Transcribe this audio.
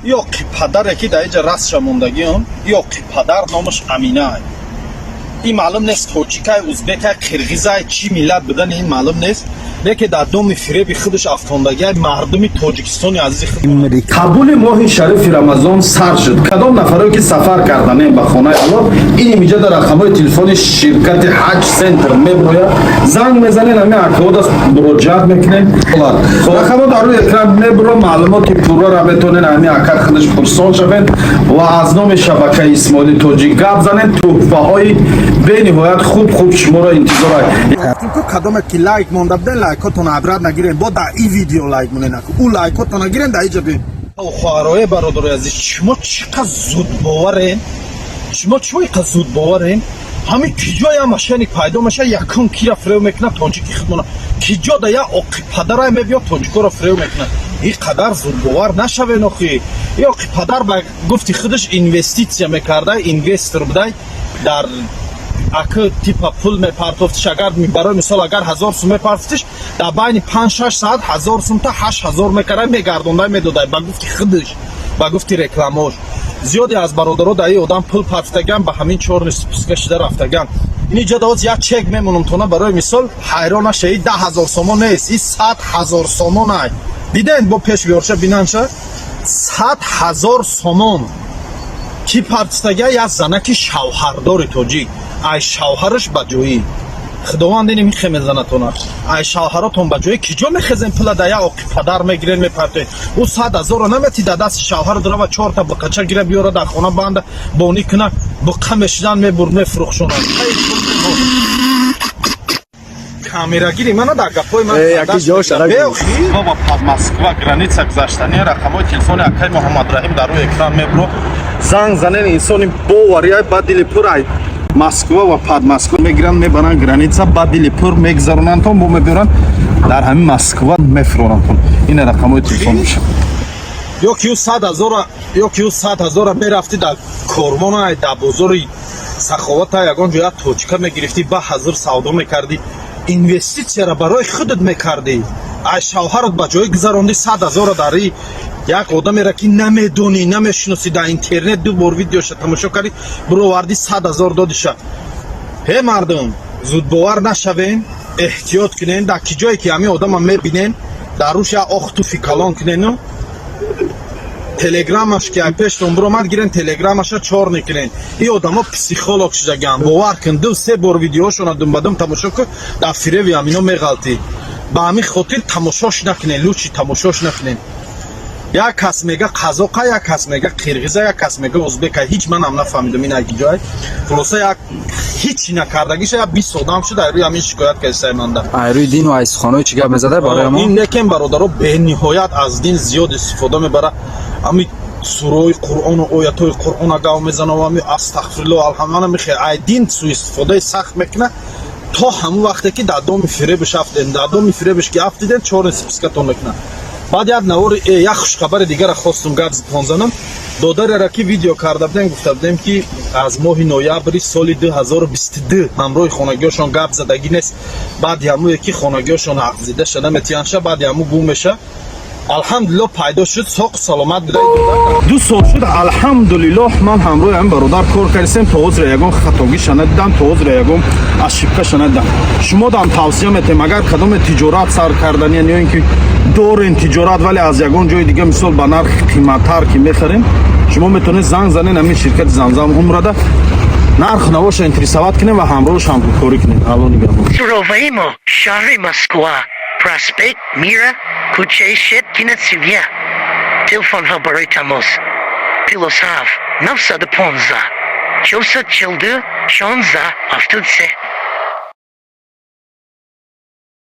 Ёқи падаре, ки дар инҷа растша мондагион, ёқи падар номаш Аминай. Ин маълум нест, тоҷикай, узбекай, қирғизай, чӣ миллат будани ин маълум нест, лекин дар доми фиреби худаш афтондагиай мардуми Тоҷикистони азизи худ. Қабули моҳи шарифи Рамазон сар шуд. Кадом нафаре, ки сафар карданем ба хонаи Аллоҳ, ин имиҷа дар рақамҳои телефони ширкати Ҳаҷ Центр меброяд, занг мезанед, ҳамин акода муроҷиат мекунед. Рақамҳо дар рӯи экран мебуро. Маълумоти пуррара метавонед ҳамин ака худаш пурсон шавед ва аз номи шабакаи Исмоили Тоҷик гап занед. Тӯҳфаҳои бениҳоят хуб хуб шуморо интизор. Гуфтем, кадоме ки лайк монда буден, лайкотон обратно нагирен, бо дар и видео лайк монен, ӯ лайкотон нагирен, дар иҷа бин. Хоҳарои, бародарои азиз, шумо чӣ қадр зудбоварен, шумо чӣ қадр зудбоварен! Ҳамин ки ҷоя мошенник пайдо меша, якум кира фиреб мекунад? Тоҷики худмона. Ки ҷо да я оқи падарай мебиёд, тоҷикоро фиреб мекунад. Ин қадар зудбовар нашавен охи. И оқи падар ба гуфти худаш инвеститсия мекардай, инвестор будай дар аки, типа пул мепартофтиш. Агар, барои мисол, агар 1000 сум мепартофтиш, дар байни 5-6 саат 1000 сум та 8000 мекардай, мегардондай, медодай, ба гуфти худаш, ба гуфти рекламош. Зиёде аз бародаро дар ин одам пул партофтаган, ба ҳамин чёрный списка шида рафтаган. Ин иҷа даоз як чек мемонам тона, барои мисол, ҳайрон нашавӣ. 10 000 сомон нест, ин 100 000 сомон ай. Диден, бо пеш биёрша, бинанша, 100 000 сомон кӣ партистага? Як занаки шавҳардори тоҷик. Ай шавҳараш ба ҷоӣ, Худованд ини михе мезанатона. Ай шавҳаротон ба ҷои ки ҷо мехезен, пула да як оқи падар мегирен, мепартоед. Ӯ 100 000-ро намети да дасти шавҳар дора, чорта буқача гира, биёра, дар хона банда бонӣ куна, буқа мешидан, мебурд, мефурӯхшонад. Камерагири мана дар гапҳои ман. Яки ҷо шарак. Бобо, под Москва граница гузаштани, рақамҳои телефони акай Муҳаммадраҳим дар рӯи экран мебуро, занг занен. Инсони боварияй, ба дили пур ай Москва ва под Москва мегиранд, мебаранд граница, ба дили пур мегузаронандтон, бо мебиёранд, дар ҳамин Москва мефурорандтон. Ина рақамҳои телефон мешавад. Ё ки ӯ 100 000-а, ё ки ӯ 100 000-а мерафтӣ, дар корвона, дар бозори Саховата, ягон ҷо як точка мегирифтӣ, ба ҳазур савдо мекардӣ, инвеститсияро барои худат мекардӣ, ай шавҳарат ба ҷое гузарондӣ. 100 000-а дар и як одамеро, ки намедонӣ, намешиносӣ, дар интернет ду бор видеоша тамошо кардӣ, бировардӣ, 100 000 додиша. Ҳе мардум, зудбовар нашавен, эҳтиёт кунен. Дар ки ҷое ки ҳамин одама мебинен, дар рӯш як охтуфи калон кунену телеграмаш ки ай пештон биромад, гирен, телеграмаша чёрный кунен. Ин одамо психолог шудаган, бовар кун. Ду се бор видеошона думбадум тамошо кун, дар фиреби ҳамино меғалтӣ. Ба ҳамин хотир тамошош накунен, лучше тамошош накунен. Як кас мега қазоқа, як кас мега қирғиза, як кас мега узбека. Ҳеҷ манам нафаҳмидам ин аги ҷой. Хулоса, як ҳичи накардагиша, як 20 одам шуд, ай рӯи ҳамин шикоят кардисай манда. Ай рӯи дину ай суханҳои чӣ гап мезада барои мо? Ин лекин, бародаро, бениҳоят аз дин зиёд истифода мебара. Ами сураҳои Қуръону оятҳои Қуръона гав мезана, ами астағфирулло, алҳамана мехе, ай дин суистифодаи сахт мекуна. То ҳамун вақте ки дар доми фиребиш афтидем, дар доми фиребиш ки афтидем, чёрный спискатон мекунад. Баъд як навори як хушхабари дигара хостум гап занам. Додареро, ки видео карда будем, гуфта будем, ки аз моҳи ноябри соли 2022 ҳамроҳи хонагиҳошон гап задагӣ нест, баъди ҳамое ки хонагиҳошон ҳақзида шуда метиянша, баъди ҳаму гум меша. Алҳамдулилло, пайдо шуд, соқу саломат буда. 2 сол шуд, алҳамдулиллоҳ, ман ҳамроҳи ҳамин бародар кор кардистем. То ҳозира ягон хатогиша надидам, то ҳозира ягон ошибкаша надидам. Шумо дам тавсия метем, агар кадоме тиҷорат сар карданиян ё ин ки дорен тиҷорат, вале аз ягон ҷои дига, мисол, ба нархи қиматтар ки мехарем, шумо метавонед занг занед ҳамин ширкати Замзам Умрада, нарх навоша интересовать кунем ва ҳамроҳш ҳамкорӣ кунем. Алло нигаҳбон. Суроваемо, шаҳри Москва, проспект Мира, кӯчаи Щепкина, 31. Телефонҳо барои тамос: +7 915 442 16 73.